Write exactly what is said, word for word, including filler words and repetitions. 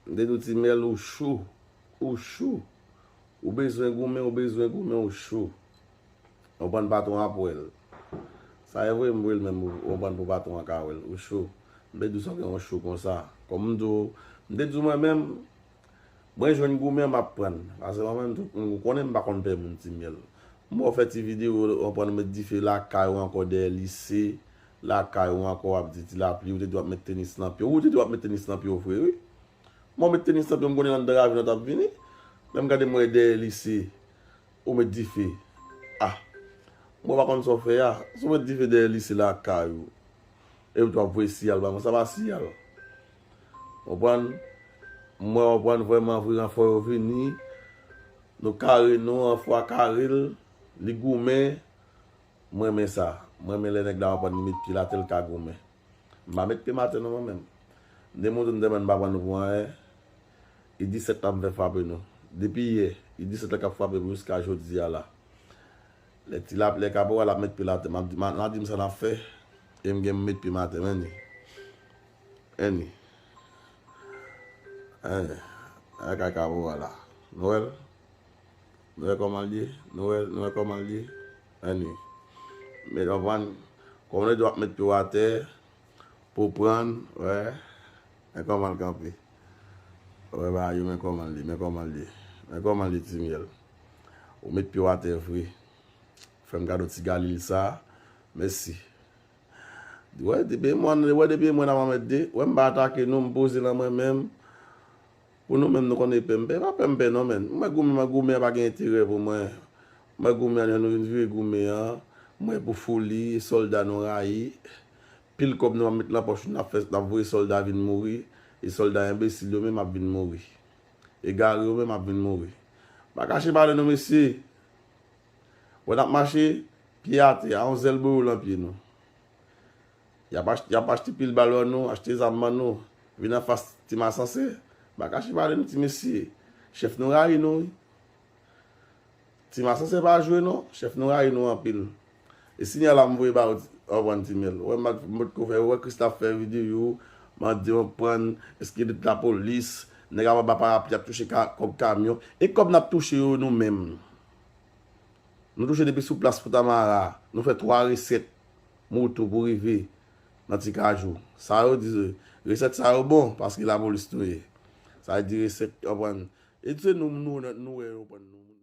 M te di w Ti Myèl ou cho, ou cho. Ou bezwen goumen, ou bezwen goumen, ou cho. Ou konprann, patwon ap wè l. Sa e vre, m vre l menm, ou konprann, pou patwon an ka wè l. Ou cho. M te di w sa w gen yon cho konsa. Kòm m di w, m te di w mwen menm, mwen jwenn goumen m ap pran. Paske mwen menm, tout moun ou konnen m pa konn pè moun Ti Myèl. M wè w fè ti videyo, ou konprann, ou met dife lakay ou ankò dèyè lise, lakay ou ankò w ap di Ti Lapli, ou te di w ap met tenis nan pye w, ou te di w ap met tenis nan pye w vre, wi. Mwen met tenis nan pye m konnen anndan ravin nan t ap vini. Lè m gade m wè dèyè lise, ou met dife. Ah! Mwen pa konn sa w fè a. Si w met dife dèyè lise lakay ou, epi tou w ap voye siyal ba mwen, sa pa siyal. Konprann? Mwen konprann vrèman vre ranfò yo vini. Nou kare nou, ranfò a kare l, li goumen. Mwen renmen sa. Mwen renmen lè nèg la konprann li met pye l atè l ka goumen. M pa met pye m atè non mwen menm. M te montre nou tèlman m pa pran nou pou anyen. E disèt la m fè frape nou. Depi yè, e disèt la k ap frape m jiska jodi a la. Lè Ti Lapli, lè kaporal ap met pye l atè, m ap di, m a, l a di m sa n ap fè. E m gen m met pye m atè, men ni. Anni. Anni. Anni kay kaporal la. Nou wè l? Nou wè kòman l ye? Nou wè, nou wè kòman l ye? Anni. Men konprann, kòm nou di w ap met pye w atè, pou pran, wè. Men kòman l kanpe. Wè, ba yo, men kòman l ye, men kòman l ye. Men kòman l ye, Ti Myèl. Ou met pye w atè vre. Fè m gade w ti Galil sa. Mèsi. Wè, depi mwen, wè, depi mwen ap anmède. Wè, m pa atake nou, m poze nan mwen menm. Pou nou menm, nou konn e pè m pè. E pa pè m pè non, menn. Mwen goumen, mwen goumen, pa gen enterè pou mwen. Mwen goumen an, jan nou vin vire goumen an. Mwen pou foli, e sòlda nou rayi. Pil kòb nou ap met nan pòch nou, n ap fè, n ap voye sòlda vin mouri. E sòlda enbesil yo menm ap vin mouri. Egare yo menm ap vin mouri. Pa kache pale non, mesye. Wè n ap mache, pye atè, a yon zèl bowo lan pye nou. Y ap achte, y ap achte pil bal ban nou, achte zam ban nou. Vin anfas Ti Masanse. Pa kache pale non, ti mesye. Chèf nou rayi nou, wi. Ti Masanse pa jwe non, chèf nou rayi nou anpil. E sinyal la m voye ba ou, w konprann, Ti Myèl. Wè, m pa, m potko fè, wè Christophe fè videyo, mande w pran eskelet lapolis, nèg ap anba parapli ap touche ka, kòb kamyon. E kòb n ap touche yo nou menm. Nou touche depi sou plas Fontamara, nou fè twa resèt moto pou rive nan Ti Kajou. Sa yo di, resèt sa yo bon, paske lapolis nou ye. Sa vle di resèt, w konprann. E se nou, nou, nou wè yo pran nou.